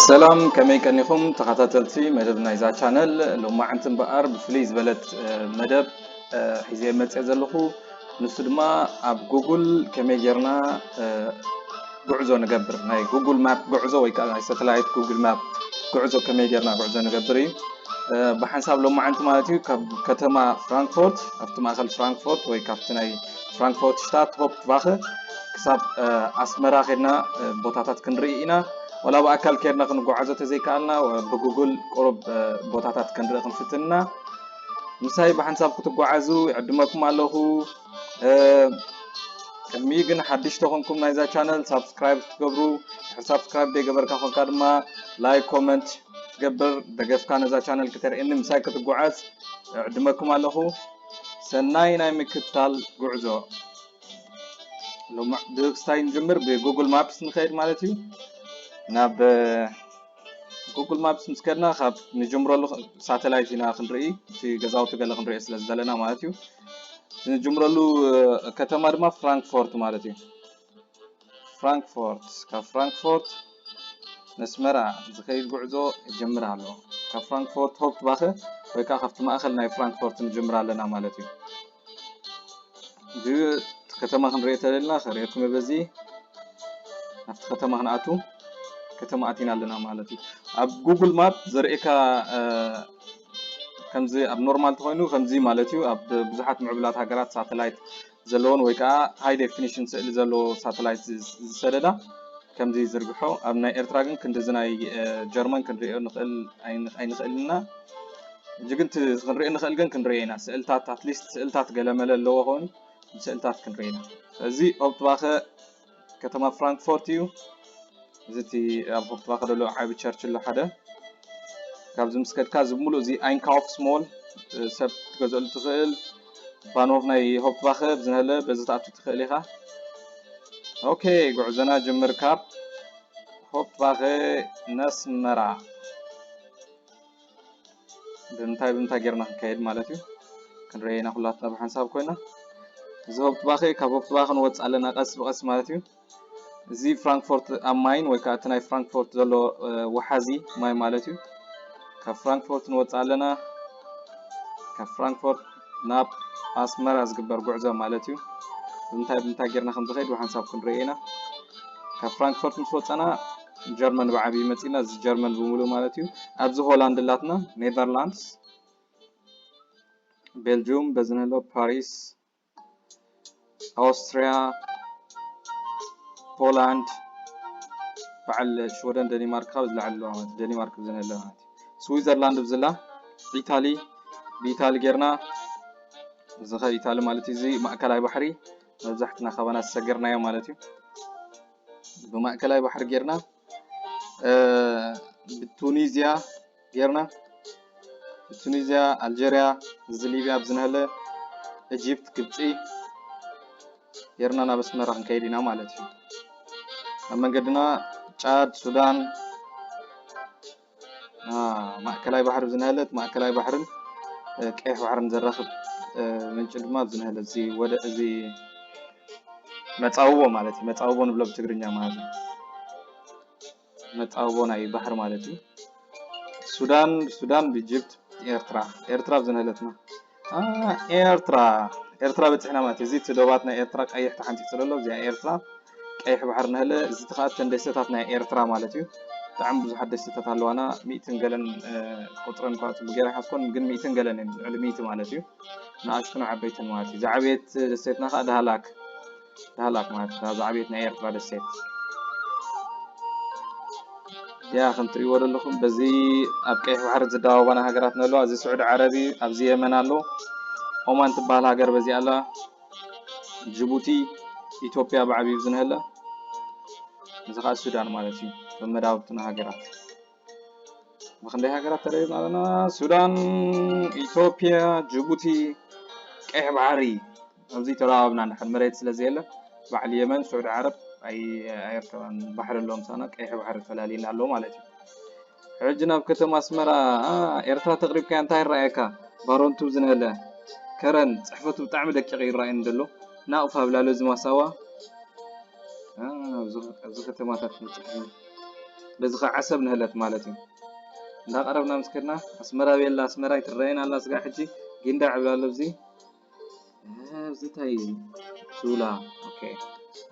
ሰላም፣ ከመይ ቀኒኹም ተኸታተልቲ መደብ ናይዛ ቻነል? ሎማዓንቲ እምበኣር ብፍልይ ዝበለት፣ እ፣ መደብ፣ እ፣ ሒዘ መፅእ ዘለኹ። ንሱ ድማ ኣብ ጉግል ከመይ ጌርና፣ እ፣ ጉዕዞ ንገብር፣ ናይ ጉግል ማፕ ጉዕዞ ወይ ከዓ ናይ ሳተላይት ጉግል ማፕ ጉዕዞ ከመይ ጌርና ጉዕዞ ንገብር እዩ። እ፣ ብሓንሳብ ሎማዓንቲ ማለት እዩ፣ ካብ ከተማ ፍራንክፎርት፣ ኣብቲ ማእኸል ፍራንክፎርት ወይ ካብቲ ናይ ፍራንክፎርት ሽታት ሆፕ ቫኸ ክሳብ፣ እ፣ ኣስመራ ኬድና፣ እ፣ ቦታታት ክንርኢ ኢና። ዋላ ብኣካል ኬድና ክንጓዓዞ ተዘይከኣልና፣ እ፣ ብጉግል ቁሩብ፣ እ፣ ቦታታት ክንርኢ ክንፍትን ኢና። ምሳይ ብሓንሳብ ክትጓዓዙ ይዕድመኩም ኣለኹ። እ፣ ቅድሚኡ ግን ሓድሽ ተኾንኩም ናይዛ ቻነል ሳብስክራይብ ክትገብሩ፣ ድሕሪ ሳብስክራይብ ደይገበርካ ኾንካ ድማ ላይክ፣ ኮመንት ትገብር ደገፍካ ነዛ ቻነል ክተርእየኒ ምሳይ ክትጓዓዝ እዕድመኩም ኣለኹ። ሰናይ ናይ ምክትታል ጉዕዞ። ሎማ-፣ ብክስታይ ንጅምር፣ ብጉግል ማፕስ ንኸይድ ማለት እዩ። ናብ ጉግል ማፕስ ምስ ከድና ካብ ንጅምረሉ ሳተላይት ኢና ክንርኢ፣ እቲ ገዛውቲ ገለ ክንርኢ ስለ ዝደለና ማለት እዩ። እቲ ንጅምረሉ ከተማ ድማ ፍራንክፎርት ማለት እዩ። ፍራንክፎርት፣ ካብ ፍራንክፎርት ነስመራ ዝኸይድ ጉዕዞ ይጀምር ኣሎ። ካብ ፍራንክፎርት ሆፕት ቫኸ ወይ ከዓ ካብቲ ማእኸል ናይ ፍራንክፎርት ንጅምር ኣለና ማለት እዩ። እዚ ከተማ ክንርኢ ተለና ከርእየኩም በዚ ናብቲ ከተማ ክንኣቱ ከተማ ኣቲና ኣለና ማለት እዩ። ኣብ ጉግል ማፕ ዘርእየካ፣ እ፣ ከምዚ ኣብ ኖርማል ተኾይኑ ከምዚ ማለት እዩ። ኣብ ብዙሓት ምዕቡላት ሃገራት ሳተላይት ዘለዎን ወይ ከዓ ሃይ ዴፊኒሽን ስእሊ ዘለዎ ሳተላይት ዝ-፣ ዝሰደዳ ከምዚ ይዝርግሖ። ኣብ ናይ ኤርትራ ግን ክንድዚ ናይ፣ እ፣ ጀርመን ክንሪኦ ንኽእል ኣይን-፣ ኣይንኽእልና። ሕጂ ግን ት-፣ ክንሪኦ ንኽእል ግን ክንሪኦ ኢና። ስእልታት፣ ኣትሊስት ስእልታት ገለመለ ኣለዎ ኾይኑ ስእልታት ክንሪኦ ኢና። እዚ ኦፕትባኸ ከተማ ፍራንክፎርት እዩ። እዚ እቲ ኣብ ሆፍትባኸ ዘሎ ዓቢ ቸርች ኣሎ ሓደ። ካብዚ ምስ ከድካ እዚ ብምሉእ እዚ ኣይንካውፍስ ሞል፣ እ፣ ሰብ ክትገዝአሉ ትኽእል። ባንሆፍ ናይ ሆፍትባኸ ብዝነለ በዚ ትኣቱ ትኽእል ኢኻ። ኦኬ፣ ጉዕዞና ጅምር ካብ ሆፍትባኸ ነስመራ። ብምንታይ ብምንታይ ጌርና ክንከይድ ማለት እዩ። ክንረኤና ኩላትና ብሓንሳብ ኮይና። እዚ ሆፍትባኸ ካብ ሆፍትባኸ ንወጽእ ኣለና ቀስ ብቐስ ማለት እዩ። እዚ ፍራንክፎርት ኣብ ማይን ወይ ከዓ እቲ ናይ ፍራንክፎርት ዘሎ፣ እ፣ ወሓዚ ማይ ማለት እዩ። ካብ ፍራንክፎርት ንወፅእ ኣለና። ካብ ፍራንክፎርት ናብ ኣስመራ ዝግበር ጉዕዞ ማለት እዩ። ብምንታይ ብምንታይ ጌርና ከም ዝኸይድ ብሓንሳብ ክንርኢ ኢና። ካብ ፍራንክፎርት ምስ ወፀና ጀርመን ብዓብዪ መፂና፣ እዚ ጀርመን ብምሉእ ማለት እዩ። ኣብዚ ሆላንድ ኣላትና፣ ኔዘርላንድስ፣ ቤልጅዩም፣ በዚ ንህሎ ፓሪስ፣ ኣውስትርያ፣ ፖላንድ፣ በዓል ሽወደን፣ ደኒማርክ ካብ ዝለዓሉ ኣለዋ ማለት እዩ። ደኒማርክ ብዝን ኣለዋ ማለት እዩ። ስዊዘርላንድ ብዝላ፣ ኢታሊ፣ ብኢታሊ ጌርና፣ እዚ ኸ ኢታሊ ማለት እዩ። እዚ ማእከላይ ባሕሪ መብዛሕትና ካባና ዝሰገርናዮ ማለት እዩ። ብማእከላይ ባሕሪ ጌርና፣ እ፣ ብቱኒዝያ ጌርና፣ ቱኒዝያ፣ ኣልጀርያ፣ እዚ ሊብያ፣ ኣብዚ ንህለ ኢጅፕት፣ ግብፂ ጌርና ናብ ኣስመራ ክንከይድ ኢና ማለት እዩ። ኣብ መንገድና ጫድ፣ ሱዳን፣ አ፣ ማእከላይ ባሕሪ ኣብዚ ንህለት፣ ማእከላይ ባሕርን፣ እ፣ ቀይሕ ባሕርን ዘራኽብ፣ እ፣ ምንጪ ድማ ኣብዚ ንህለ፣ እዚ ወደ፣ እዚ መጻውቦ ማለት እዩ። መጻውቦ ንብሎ ብትግርኛ ማለት እዩ። መጻውቦ ናይ ባሕሪ ማለት እዩ። ሱዳን፣ ሱዳን ብኢጅፕት፣ ኤርትራ፣ ኤርትራ ኣብዚ ንህለትና። አ፣ ኤርትራ፣ ኤርትራ በጺሕና ማለት እዩ። እዚ እቲ ዶባት ናይ ኤርትራ ቀይሕ ተሓንጺጹ ዘሎ፣ እዚኣ ኤርትራ፣ ቀይሕ ባሕሪ ንህለ፣ እዚ ተኸኣ እተን ደሴታት ናይ ኤርትራ ማለት እዩ። ብጣዕሚ ብዙሓት ደሴታት ኣለዋና፣ ሚእትን ገለን፣ እ፣ ቁጽረን እኳ ጽቡቅ ገይረ ኣይሓዝኮን፣ ግን ሚእትን ገለን እየን፣ ልዕሊ ሚእቲ ማለት እዩ። ንኣሽቱን ዓበይትን ማለት እዩ። ዝዓበየት ደሴትና ከኣ ዳህላክ፣ ዳህላክ ማለት እታ ዝዓበየት ናይ ኤርትራ ደሴት እያ። ከም ትርእይዎ ዘለኹም በዚ ኣብ ቀይሕ ባሕሪ ዝዳወባና ሃገራት ንህልዋ፣ እዚ ስዑዲ ዓረብ እዩ፣ ኣብዚ የመን ኣሎ፣ ኦማን ትበሃል ሃገር በዚ ኣላ፣ ጅቡቲ፣ ኢትዮጵያ ብዓብዩ ዝንህለ፣ እዚ ከኣ ሱዳን ማለት እዩ። መመዳውብትና ሃገራት ብኽንደይ ሃገራት ተለይና ኣለና? ሱዳን፣ ኢትዮጵያ፣ ጅቡቲ፣ ቀይሕ ባሕሪ። ኣብዚ ተደዋብና እንድሕር መሬት ስለ ዘየለ፣ በዓል የመን፣ ስዑዲ ዓረብ ኣይ-፣ ኣየርከባን። ባሕሪ ኣለዎም ሳና፣ ቀይሕ ባሕሪ ፈላልየና ኣሎ ማለት እዩ። ሕጂ ናብ ከተማ ኣስመራ፣ አ፣ ኤርትራ ተቕሪብካያ እንታይ ይረኣየካ? ባሮንቱ ዝንህለ፣ ከረን፣ ጽሕፈቱ ብጣዕሚ ደቂቕ ይረኣየኒ ዘሎ። ናቕፋ ብላሎ እዚ ማሳዋ። አ፣ ኣብዚ፣ ኣብዚ ከተማታት ንጽሕፍ። በዚ ኸዓ ዓሰብ ንህለት ማለት እዩ። እንዳቐረብና ምስ ከድና ኣስመራ ቤላ ኣስመራ ይትረአየና ኣላ። ስጋ ሕጂ ጊንዳዕ ይብል ኣሎ። እዚ እዚ እንታይ እዩ? ሱላ። ኦኬ።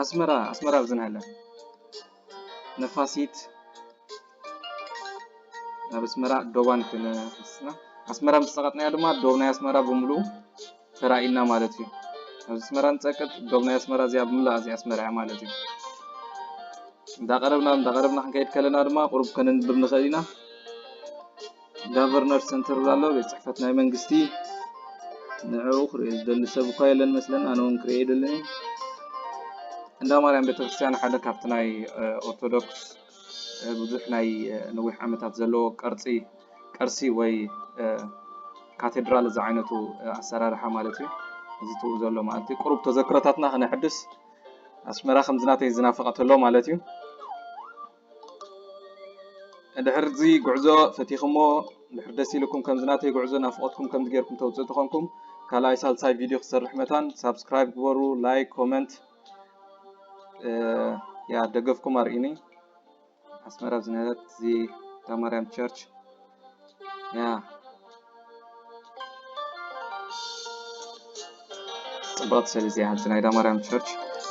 ኣስመራ ኣስመራ ኣብዚ ንህለ ነፋሲት ናብ ኣስመራ ዶባን ክንስና ኣስመራ ምስ ጸቐጥናያ ድማ ዶብ ናይ ኣስመራ ብምሉኡ ተራእዩና ማለት እዩ። ኣብዚ ኣስመራ ንጸቅጥ ዶብ ናይ ኣስመራ እዚኣ ብምልኣ እዚኣ ኣስመራ እያ ማለት እዩ። እንዳቐረብና እንዳቐረብና ክንከይድ ከለና ድማ ቁሩብ ከነንብብ ንኽእል ኢና። ጋቨርነር ሰንተር ኣሎ፣ ቤት ጽሕፈት ናይ መንግስቲ። ንዕኡ ክርኢ ዝደሊ ሰብ እኳ የለን መስለን፣ ኣነ እውን ክርኢ ኣይደልን። እንዳ ማርያም ቤተክርስትያን ሓደ ካብቲ ናይ ኦርቶዶክስ ብዙሕ ናይ ነዊሕ ዓመታት ዘለዎ ቅርፂ ቅርሲ ወይ ካቴድራል ዝዓይነቱ ኣሰራርሓ ማለት እዩ። እዚ ትኡ ዘሎ ማለት እዩ። ቁሩብ ተዘክሮታትና ክነሕድስ ኣስመራ ከምዚ ናተይ ዝናፈቐት ኣሎ ማለት እዩ። ድሕሪ እዚ ጉዕዞ ፈቲኽሞ ድሕሪ ደስ ኢልኩም ከምዚ ናተይ ጉዕዞ ናፍቆትኩም ከምዚ ጌርኩም ተውፅእ ተኾንኩም ካልኣይ ሳልሳይ ቪድዮ ክሰርሕ መታን ሳብስክራይብ ግበሩ፣ ላይክ፣ ኮመንት ያ ደገፍኩም ኣርእዩኒ። ኣስመራ ዝነበረት እዚ ማርያም ቸርች ያ ጽብቕቲ ስእሊ እዚኣ ሓንቲ ናይ ማርያም ቸርች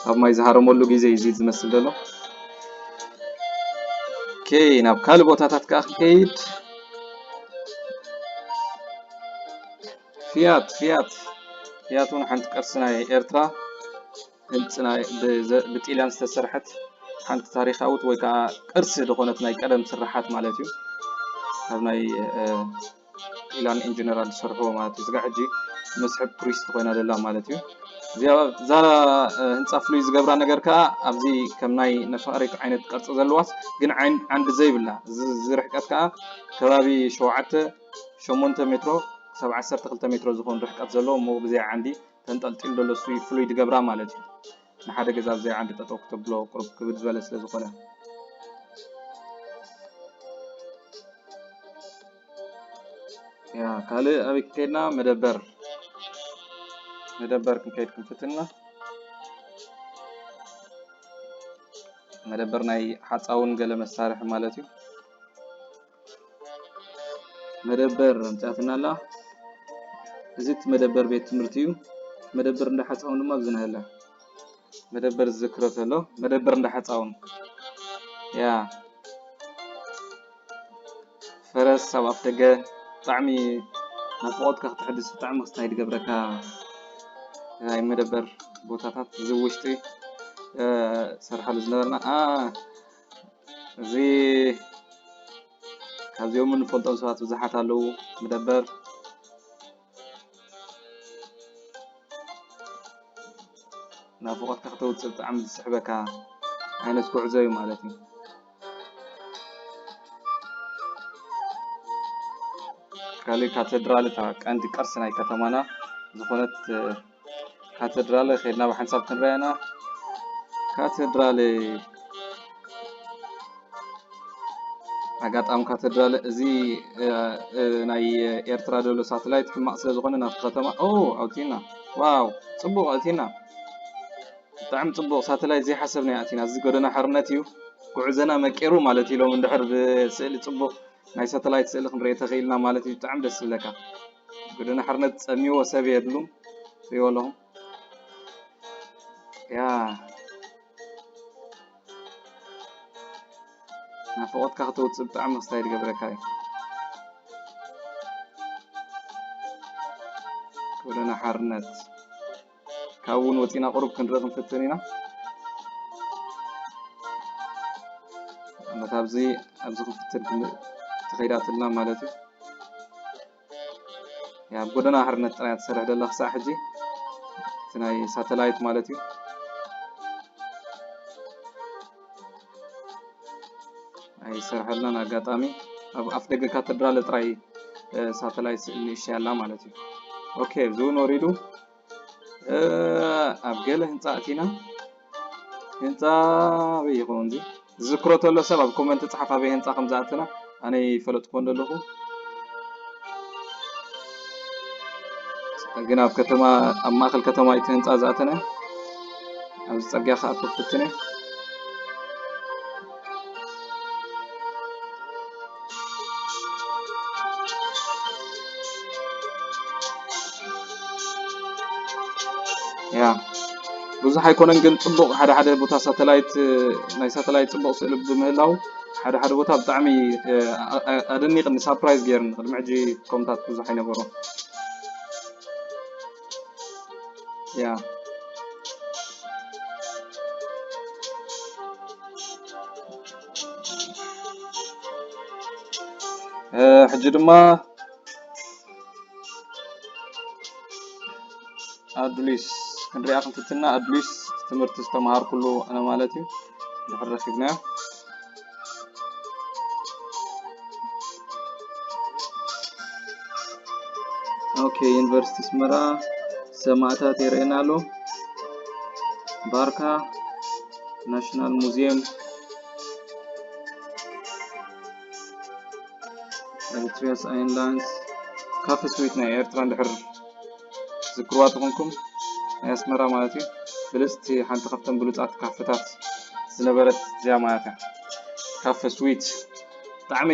ኣብ ማይ ዝሃረመሉ ግዜ እዩ እዚ ዝመስል ዘሎ። ኦኬ፣ ናብ ካልእ ቦታታት ከኣ ክንከይድ። ፊያት ፊያት ፊያት እውን ሓንቲ ቅርሲ ናይ ኤርትራ ህንጽ ናይ ብዘ- ብጥልያን ዝተሰርሐት ሓንቲ ታሪኻዊት ወይ ከዓ ቅርሲ ዝኾነት ናይ ቀደም ስርሓት ማለት እዩ። ካብ ናይ እ፣ ኢላን ኢንጂነራል ዝሰርሕዎ ማለት እዩ። እዚጋ ሕጂ መስሕብ ቱሪስት ኮይና ዘላ ማለት እዩ። እዚኣ እዛ እ፣ ህንፃ ፍሉይ ዝገብራ ነገር ከዓ ኣብዚ ከም ናይ ነፋሪት ዓይነት ቅርፂ ዘለዋስ ግን ዓይን- ዓንዲ ዘይብላ እዚ እዚ ርሕቀት ከዓ ከባቢ ሸውዓተ ሸሞንተ ሜትሮ ክሳብ ዓሰርተ ክልተ ሜትሮ ዝኾን ርሕቀት ዘለዎ እሞ ብዘይ ዓንዲ ተንጠልጢሉ ዘሎ እሱ እዩ ፍሉይ ዝገብራ ማለት እዩ። ንሓደ ገዛ ብዘይ ዓንዲ ጠጠው ክተብሎ ቁሩብ ክብድ ዝበለ ስለ ዝኾነ። ያ ካልእ ኣበይ ክንከይድና መደበር መደበር ክንከይድ ክንፍትና መደበር ናይ ሓፃውን ገለ መሳርሒ ማለት እዩ። መደበር ኣምፅኣትና ኣላ። እዚ እቲ መደበር ቤት ትምህርቲ እዩ። መደበር እንዳ ሓፃውን ድማ ኣብዚ ንሃላ መደበር ዝዝክሮ ዘሎ መደበር እንዳ ሓፃውን ያ ፈረስ ኣብ ኣፍ ደገ ብጣዕሚ ናፍቆትካ ክትሕድስ ብጣዕሚ ክስታይ ዝገብረካ ናይ መደበር ቦታታት እዚ ውሽጢ እ፣ ሰርሓሉ ዝነበርና ኣ፣ እዚ ካብዚኦም እንፈልጦም ሰባት ብዙሓት ኣለዉ። መደበር ናፍቆትካ ክተውፅእ ብጣዕሚ ዝስሕበካ ዓይነት ጉዕዞ እዩ ማለት እዩ። ካልእ ካቴድራል እታ ቀንዲ ቅርሲ ናይ ከተማና ዝኾነት ካቴድራል ከይድና ብሓንሳብ ክንረኣና ካቴድራል ኣጋጣሚ ካቴድራል እዚ እ፣ እ፣ ናይ ኤርትራ ዘሎ ሳተላይት ሕማቕ ስለ ዝኾነ ናብቲ ከተማ ኦ ኣውቲና ዋው ጽቡቕ ኣውቲና ብጣዕሚ ጽቡቕ ሳተላይት ዘይሓሰብና ኣቲና እዚ ጎደና ሓርነት እዩ ጉዕዘና መቂሩ ማለት እዩ ሎም እንድሕር ብስእሊ ጽቡቕ ናይ ሳተላይት ስእሊ ክንርኢ ተኽኢልና ማለት እዩ ብጣዕሚ ደስ ዝብለካ ጎደና ሓርነት ጸሚዎ ሰብ የድሉም ሪዎ ኣለኹም ያ ናፍቆትካ ከተውፅእ ብጣዕሚ ክስታይ ዝገብረካ እዩ። ጎደና ሓርነት ካብ እውን ወፂና ቁሩብ ክንርኢ ክንፍትን ኢና። ነታ ኣብዚ ኣብዚ ክንፍትን ትኸይዳትልና ማለት እዩ። ኣብ ጎደና ሓርነት ጥራይ ትሰርሕ ደላ ክሳዕ ሕጂ እቲ ናይ ሳተላይት ማለት እዩ ኣይሰርሐልናን ኣጋጣሚ ኣብ ኣፍ ደገ ካተድራለ ጥራይ ሳተላይት ንእሽተይ ኣላ ማለት እዩ ኦኬ ብዙ ወሪዱ ኣብ ገለ ህንፃ ኣቲና ህንፃ ኣበይ ይኸውን እዚ ዝዝክሮ ተሎ ሰብ ኣብ ኮመንት ፃሓፍ ኣበይ ህንፃ ከም ዝኣተና ኣነ ይፈለጥኮ እንደለኹ ግን ኣብ ከተማ ኣብ ማእከል ከተማ እቲ ህንፃ ዝኣተነ ኣብዚ ፀርግያ ክኣቱ ክፍትነ ያ ብዙሕ ኣይኮነን ግን ጽቡቕ ሓደ ሓደ ቦታ ሳተላይት ናይ ሳተላይት ጽቡቕ ስእሊ ብምህላው ሓደ ሓደ ቦታ ብጣዕሚ ኣደኒቕኒ ሳፕራይዝ ገይርኒ ቅድሚ ሕጂ ከምታት ብዙሕ ኣይነበሮ ያ ሕጂ ድማ ኣዱሊስ ክንሪኣ ክንፍትና ኣዱሊስ ትምህርቲ ዝተምሃርኩሉ ኣነ ማለት እዩ ድሕር ረኪብናዮ ኦኬ ዩኒቨርሲቲ ኣስመራ ሰማእታት የርእየና ኣሎ ባርካ ናሽናል ሙዚየም ኤሪትሪያስ ኣይንላንስ ካፈ ስዊት ናይ ኤርትራ እንድሕር ትዝክርዋ ተኾንኩም ናይ ኣስመራ ማለት እዩ ብልፅቲ ሓንቲ ካብተን ብሉፃት ካፈታት ዝነበረት እዚኣ ማለት እያ ካፈ ስዊት ብጣዕሚ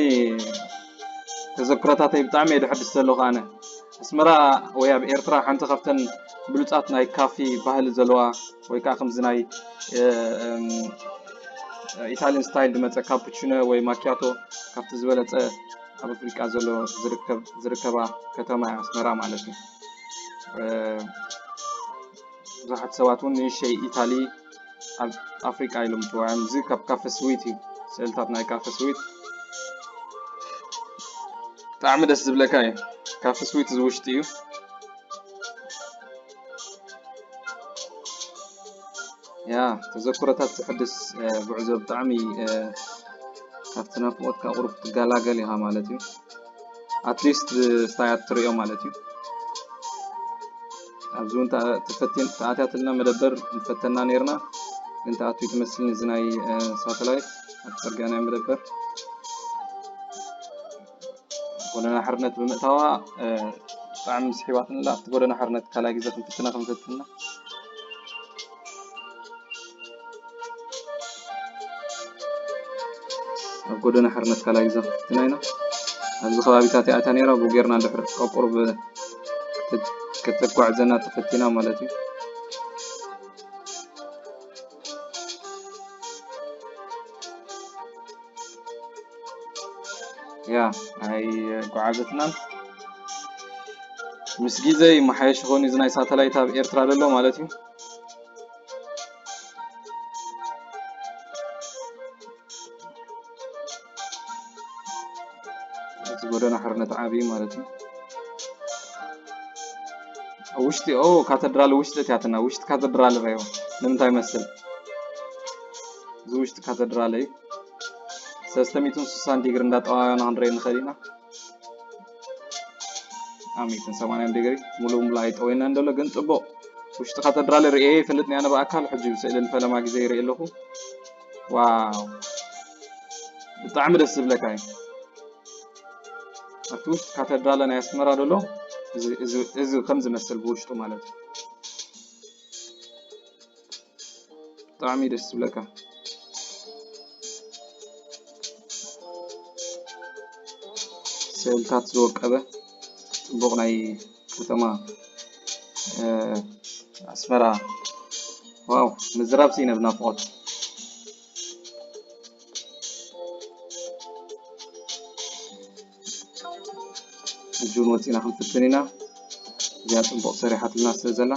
ተዘክሮታተይ ብጣዕሚ እየ ድሕድስ ዘለኹ ኣነ ኣስመራ ወይ ኣብ ኤርትራ ሓንቲ ካብተን ብሉፃት ናይ ካፊ ባህሊ ዘለዋ ወይ ከዓ ከምዚ ናይ ኢታሊን ስታይል ዝመፀ ካፑቺኖ ወይ ማኪያቶ ካብቲ ዝበለፀ ኣብ ኣፍሪቃ ዘሎ ዝርከባ ከተማ ኣስመራ ማለት እዩ ብዙሓት ሰባት እውን ንእሸይ ኢታሊ ኣብ ኣፍሪቃ ኢሎም ዝፅውዖም እዚ ካብ ካፈ ስዊት እዩ ስእልታት ናይ ካፈ ስዊት ብጣዕሚ ደስ ዝብለካ እዩ ካፈ ስዊት እዚ ውሽጢ እዩ ያ ተዘክሮታት ዘሕድስ ጉዕዞ ብጣዕሚ ካብቲ ናፍቆትካ ቁሩብ ትገላገል ኢኻ ማለት እዩ ኣትሊስት ስታይ ኣትሪኦ ማለት እዩ ኣብዚ እውን ተኣትያትልና መደበር ንፈተና ነርና ግን ተኣቱ ትመስልኒ እዚ ናይ ሳተላይት ኣብ ፅርግያ ናይ መደበር ጎደና ሓርነት ብምእታዋ ብጣዕሚ ስሒባትንላ ኣብቲ ጎደና ሓርነት ካልኣይ ግዜ ክንፍትና ክንፈትና ኣብ ጎደና ሓርነት ካልኣይ ግዜ ክንፍትና ኢና ኣብዚ ከባቢታት ኣታ ነራ ብጌርና ድሕር ቁሩብ ከተጓዕዘና ተፈቲና ማለት እዩ ያ ኣይጓዓዘትናን ምስ ግዜ ይመሓየሽ ይኸውን እዚ ናይ ሳተላይት ኣብ ኤርትራ ዘሎ ማለት እዩ እዚ ጎደና ሕርነት ዓብዪ ማለት እዩ ውሽጢ ኦ ካተድራል ውሽጢ እትያትና ውሽጢ ካተድራል ረዮ ንምንታይ መስል እዚ ውሽጢ ካተድራል እዩ ሰለስተ ሚእትን ስሳን ዲግሪ እንዳጠዋና ክንርኢ ንኽእል ኢና ኣብ ሚእትን ሰማንያን ዲግሪ ሙሉ ሙሉ ኣይጠወይና እንደሎ ግን ፅቡቕ ውሽጢ ካተድራል ርእየ ይፈልጥ ያ ብኣካል ሕጂ ብስእልን ፈለማ ግዜ ይርኢ ኣለኹ ዋው ብጣዕሚ ደስ ዝብለካ እዩ ኣብቲ ውሽጢ ካተድራለ ናይ ኣስመራ ደሎ እዚ ከም ዝመስል ብውሽጡ ማለት እዩ ብጣዕሚ ደስ ዝብለካ ስእልታት ዝወቀበ ፅቡቕ ናይ ከተማ ኣስመራ ዋው ምዝራብ ስኢነ ብናፍቆት ሕጂ እውን ወፂና ክንፍትን ኢና እዚኣ ፅቡቕ ሰሪሓትልና ስለ ዘላ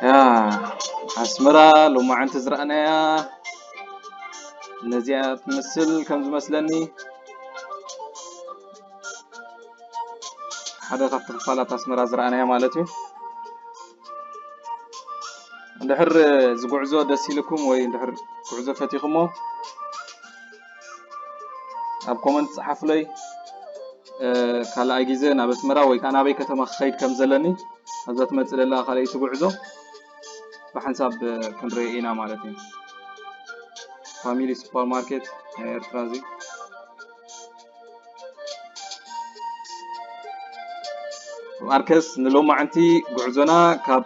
ያ ኣስመራ ሎማዓንቲ ዝረኣናያ ነዚኣ ትመስል ከም ዝመስለኒ ሓደ ካብቲ ክፋላት ኣስመራ ዝረኣናያ ማለት እዩ እንድሕር ዝጉዕዞ ደስ ኢልኩም ወይ እንድሕር ጉዕዞ ፈቲኹሞ ኣብ ኮመንት ፀሓፉለይ ካልኣይ ግዜ ናብ ኣስመራ ወይ ከዓ ናበይ ከተማ ክኸይድ ከም ዘለኒ ኣብዛ ትመፅእ ዘላ ካልኣይቲ ጉዕዞ ብሓንሳብ ክንርኢ ኢና ማለት እዩ ፋሚሊ ሱፐርማርኬት ናይ ኤርትራ እዚ ማርከስ ንሎማዓንቲ ጉዕዞና ካብ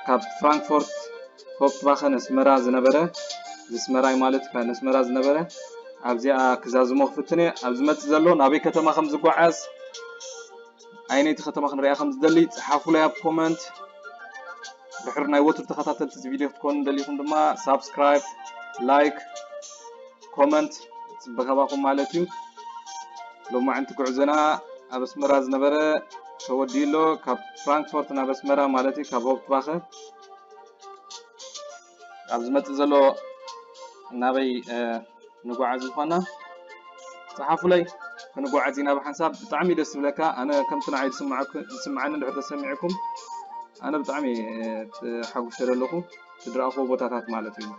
ካብ ፍራንክፎርት ሆፕትባኸ ነስመራ ዝነበረ ዝስመራይ ማለት ነስመራ ዝነበረ ኣብዚኣ ክዛዝሞ ክፍትን እየ። ኣብ ዝመጽእ ዘሎ ናበይ ከተማ ከም ዝጓዓዝ፣ ኣየነይቲ ከተማ ክንሪኣ ከም ዝደሊ ጸሓፉለይ ኣብ ኮመንት። ድሕሪ ናይ ወትሩ ተኸታተልቲ እዚ ቪድዮ ክትኮኑ ደሊኹም ድማ ሳብስክራይብ፣ ላይክ፣ ኮመንት ጽበ ካባኹም ማለት እዩ። ሎማዕንቲ ጉዕዞና ኣብ ኣስመራ ዝነበረ ተወዲኡ ኣሎ። ካብ ፍራንክፎርት ናብ ኣስመራ ማለት እዩ፣ ካብ ሆፕትባኸ ኣብ ዝመጽእ ዘሎ ናበይ ንጓዓዝ ዝኾና ጸሓፉለይ። ክንጓዓዝ ኢና ብሓንሳብ። ብጣዕሚ ደስ ዝብለካ። ኣነ ከምቲ ንዓይ ዝስምዓኒ እንድሕር ተሰሚዕኩም ኣነ ብጣዕሚ ተሓጉሸ ዘለኹ። ዝረኣኽዎ ቦታታት ማለት እዩ።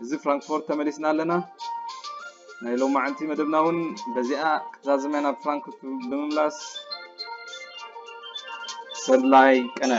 እዚ ፍራንክፎርት ተመሊስና ኣለና። ናይ ሎማዓንቲ መደብና እውን በዚኣ ክትዛዝመ ናብ ፍራንክፎርት ብምምላስ ሰብላይ ቅነ